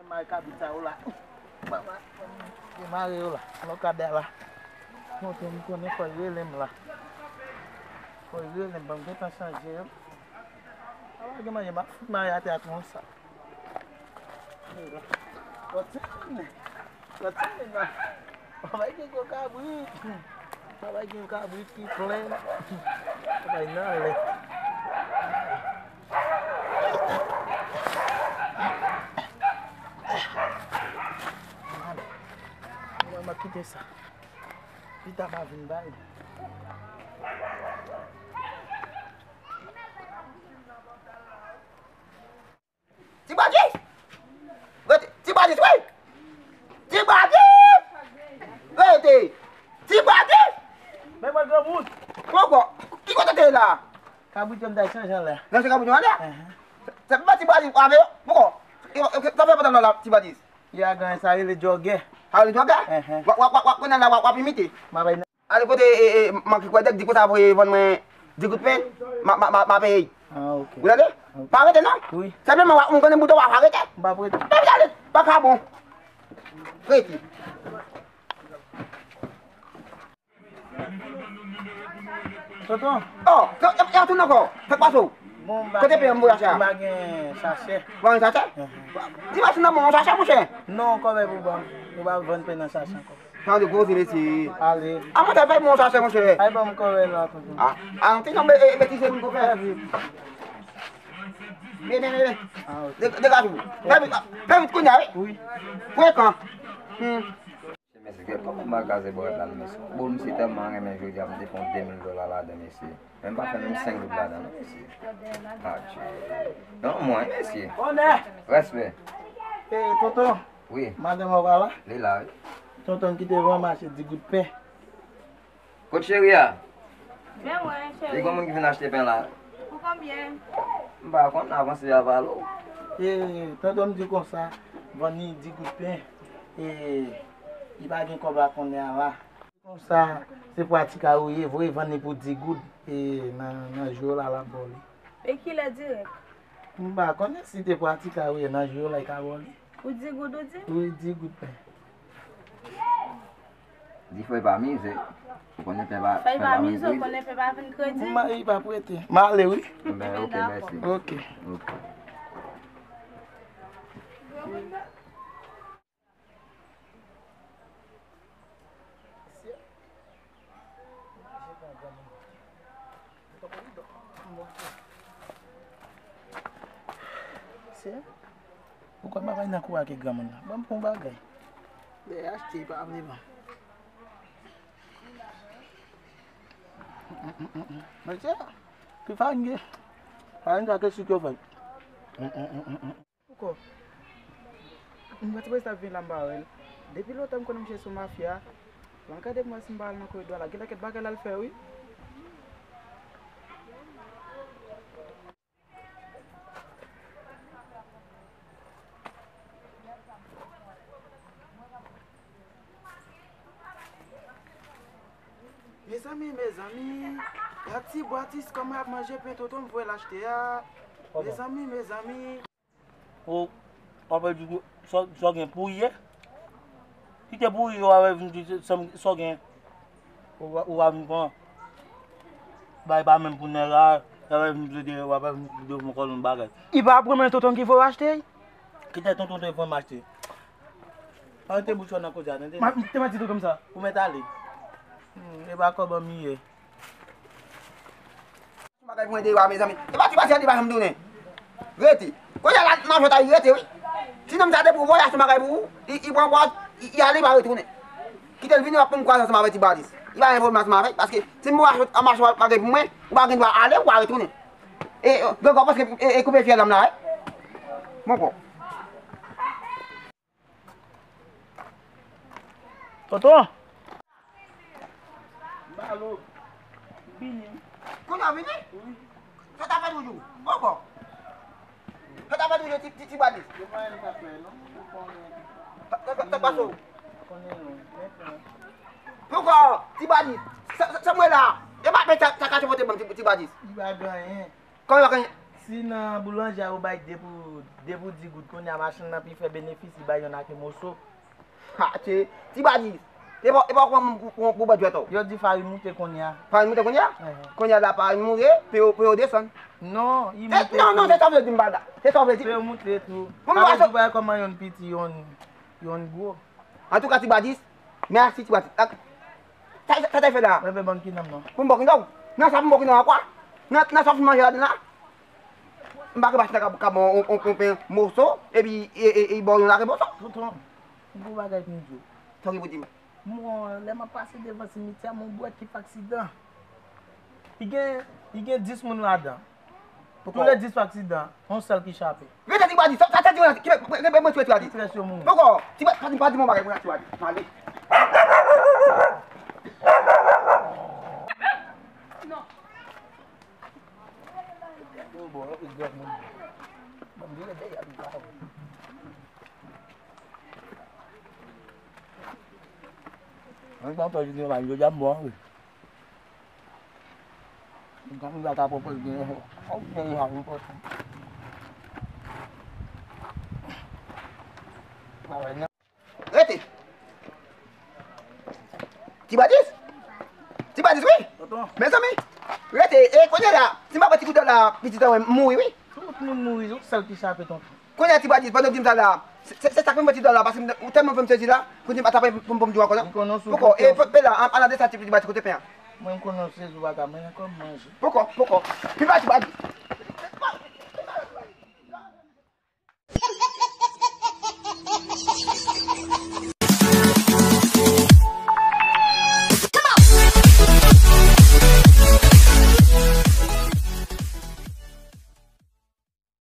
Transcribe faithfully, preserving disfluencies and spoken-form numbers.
Mare kabrit sa yo la. Demare yo la. Lòkadè la. Monte m konnen fò y rele m la. Fò y rele m, ban m gentan chanje yo. A pa gen manje, m ap fout mare atè a konsa. Lòt semèn, lòt semèn la. Papa gen gwo kabrit. Papa gen kabrit ki plen. Papa nan lè. Mwen, mwen kite sa. Pita pa vin bay. Ti Badis! Rete! Ti Badis, wi! Ti Badis! Rete! Ti Badis! Men mwen granmoun. Poko, ki kote te ye la? Kabrit yo m t al chanje anlè. Nan se kabrit yo anlè? Enhen. Se pa Ti Badis, w ap yo? Poko. Sa fè pantalon la, Ti Badis? Ya gen sa rele jògè. Sa rele jògè? Enhen. W ap, w ap, w ap, w ap konnen la, w ap, w ap imite. M ap Ale kote, e, e, manke kwè dèk di konsa voye vann mwen di goud pen, ma, ma, ma, ma peye. Ah, ok. Ou tande? Ok. Pa rete non. Wi. Senpleman, w ap, m konnen bouton w ap arete. M p ap rete. Epi ale, pa ka bon. Rete. Tonton. Oh, y, y, y ap tounen ankò. Fèk pase w. Bon, m pa gen, m pa gen sachè. Ou pa gen sachè? Enhen. Di masin nan ban w yon sachè, monchè. Non, kòmè pou ban m. Ou pa vann pen nan sachè ankò. Tande koze, mesye. Ale. A, mwen te fè bon sa, se monchè. Ay, ban m kòrèy la, tonton. A, a, ti nonm, e, e, betize moun ko fè. Vin, vin, vin, vin. Ah, ok. De-, degaje w. Fè vit, fè vit kounye a, wi. Wi. Frekan. Hmm. Mesye, kòman m al kraze bò la, mesye? Bon, misye tèlman renmen jodi a, m te fè yon de mil dola ladan, mesye. Men m pa fè menm senk goud ladan, non, mesye. Adje. Non, mwen, mesye. Respè. E, tonton. Wi. Madanm ou pa la? Li la, wi. Tonton kite van mache di goud pen. Kot cheri a? Men mwen, cheri. Li gon moun ki vin achte pen la? Pou konbyen? M pa konn, avanse a pale w. E, tonton m di konsa, vann li di goud pen. E, li pa gen kòb la konnen a la. Konsa, se pratik a ou ye, voye vann li pou di goud, e nan, nan jou yo la, l ap ba w li. E kilè dirèk? M pa konnen si te pratik a ou ye, nan jou yo la, li ka ba w li. Pou di goud, ou di? Wi, di goud pen. Di fèy pa mize. Ou konnen pen pa, fèy pa mize, ou konnen pen pa vin kredi. M, li pa prete. M ale, wi. Ben, ok, mèsi. Ok. Ok. Mesye, ou kwè m pa bay nan kou ak granmoun nan? Ban m pou yon bagay. Lè achte, pa vle ban. Mesye, ki farin gen? Farin sa ke sik yo fè. Poukò? M wè ti prensip ap vin la, m pa wè l. Depi lontan m konnen misye se yon mafya. Ban m gade pou m wè si m pa al nan koridò a la. Genlè kèk bagay l al fè, wi. Mezanmi, mezanmi. Gad ti bwatis kòman y ap manje pen tonton m voye l achte a. Mezanmi, mezanmi. Ou, w ap di sa, sa w gen pouri ye? Kite pouri yo, w ap vin di sa, sa w gen. Ou, ou ap vin pran. Bay pa menm pou nèg la, w ap vin plede, w ap vin plede fè kòl yon bagay. Li pa pran men tonton ki voye w achte? Kite tonton te voye m achte. Pa mete bouch ou nan koze a, tande? M te mèt di tonton m sa. Ou mèt ale. Hmm, e pa kòb an m ye. Bagay pou mwen deyò a, mezanmi. E pa ti pati a li pa janm tounen. Rete. Kounye a la, nan jwèt a, li rete, wi. Ti nonm sa depi w voye achte yon bagay pou ou, li, li pran pòz, li, li ale, li pa retounen. Kite l vini, w ap pran kwaze ansanm avèk ti Badis. Li pa gen pwoblèm ansanm avèk, paske si m voye achte yon bagay pou mwen, ou pa gen dwa ale, ou pa retounen. E, e, gen kò paske, e, e koupe fyèl nonm la, wi. Bon kò. Tonton! Balo. Vini. Kounye a vini? Wi. Sa t ap fè toujou? Poko. Sa t ap fè toujou ti, ti, ti Badis? Yo pa yon afè, non? Ou konnen. Sa, sa, sa, sa pase w? Konnen non. Poko, ti Badis. Sa, sa, sa mwen la. E pa men sa, sa ka sipòte ban m ti, ti Badis. Li pa gen anyen. Kòman yo gen? Si nan boulanje a yo bay de pou, de pou dis goud, kounye a machann nan pi fè benefis, li bay yonn a kenn moso. Ha, ti, ti Badis. E pa, e pa w pran pou, pou, pou bò djwèt ou. Yo di farin moute kounye a. Farin moute kounye a? Enhen. Kounye a la farin moute, pou yo, pou yo desann. Non, li moute tou. Non, non, se sa w vle di m pa la. Se sa w vle di. Pou yo moute tou. Pou m pa sot. Ou wè kòman yonn piti, yonn, yonn gwo. Antouka, ti Badis, mèsi, ti Badis. Sa, sa, sa w fè la? Mwen fè bann kinan m non. Pou m bò kinan w? Nan sa pou m bò kinan w a kwa? Nan, nan sa w fin manje ladan la? M pa gen machin nan k ap, k ap ban w yon, yon, yon pen moso, epi, e, e, e, bò w yon lake moso. Tonton, m gon bagay pou m di w. Sa w gen pou di m? Mwen, lè m ap pase devan simityè, mwen bwè ki fè aksidan. Li gen, li gen dis moun ladan. Tou lè dis fè aksidan, yon sèl ki chape. Rete ti Badis, sa, sa, sa di mwen, ki, ki, ki, mwen swete a di. Tout rès yo mouri. Poko, ti Badis, pa di, pa di mwen bagay, mwen ti Badis. Mwen ale. Mwen pa pè di mwen, jodi a m bon, wi. Mwen pa ka pran pòz gen, fòk gen yon pòz. Rete. Ti Badis? Ti Badis, wi. Tonton. Mezanmi, rete. E kounye a la, si m pa pran ti kout dlo la, pitit an mwen mouri, wi. Tout moun mouri, yon sèl ki chape, tonton. Kounye a, ti Badis, pandan w di m sa la, se, se, se sa k fè m pran ti dlo la, paske m, ou tèlman fè m sezi la, pou di m pa ta pran pou m, pou m di w ankò non. M konnen sou. Poko, e pe la, an, an de sa, ti Badis, kote pen an? Mwen, m konnen w sezi, w pa ka manyen kòb manje. Poko, poko. Pi pa, ti Badis.